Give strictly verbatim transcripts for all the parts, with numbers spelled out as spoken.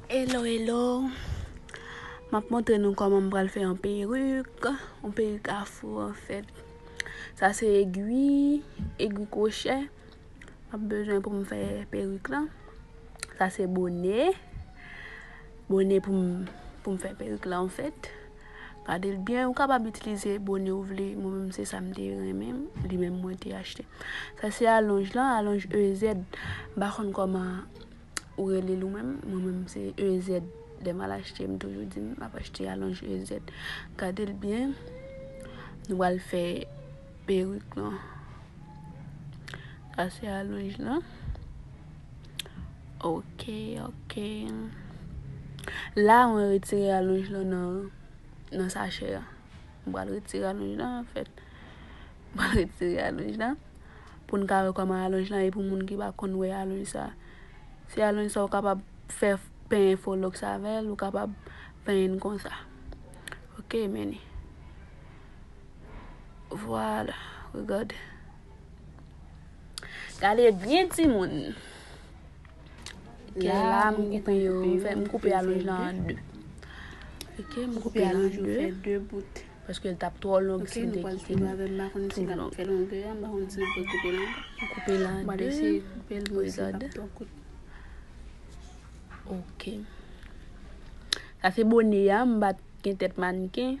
Hello, hello. M ap montre nou kòman m pral fè yon perik, yon perik afro anfèt. Sa se egwi, egwi kwochè. M ap bezwen pou m fè perik lan. Sa se bone. Bone pou m, pou m fè perik lan anfèt. Gade l byen, ou kapab itilize bone ou vle. Mwen menm se sa m te renmen, li menm mwen te achte. Sa se alonj lan, alonj E Z. M pa konn kòman ou rele l ou menm. Mwen menm se E Z. Lè m al achte, m toujou di m ap achte alonj E Z. Gade l byen. Nou pral fè perik lan. Sa se alonj lan. Ok, ok. La, mwen retire alonj lan nan, nan sachè a. M pral retire alonj lan, anfèt. M pral retire alonj lan. Pou n ka wè kòman alonj lan ye pou moun ki pa konn wè alonj sa. Se alonj sa ou kapab fè penyen foloks avè l, ou kapab penyen l konsa. Ok, men li. Vwala, regade. Gade byen, timoun. Ok, la, m koupe yo, m fè, m koupe alonj lan an de. Ok, m koupe l an de. Paske l t ap twò long si m te kite l tou long. M koupe l an de. Regade. Ok. Sa se bone a, m pa t gen tèt manniken.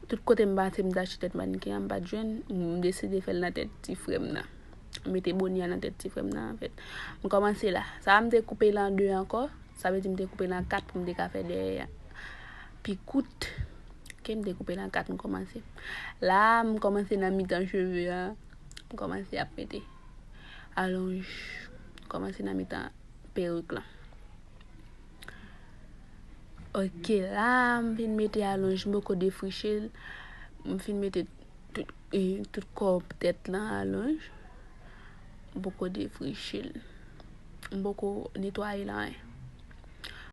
Tout kote m pase, m t achte tèt manniken an, m pa t jwenn. M deside fè l nan tèt ti frè m nan. M mete bone a nan tèt ti frè m nan, anfèt. M kòmanse la. Sa a, m te koupe l an de ankò. Sa vle di m te koupe l an kat pou m te ka fè dèyè a pi kout. Ok, m te koupe l an kat, m kòmanse. La, m kòmanse nan mitan cheve a. M kòmanse ap mete alonj. M kòmanse nan mitan perik lan. Ok, la, m fin mete alonj, m poko defriche l. M fin mete tout, eh, tout kò tèt lan alonj. M poko defriche l. M poko netwaye l anyen.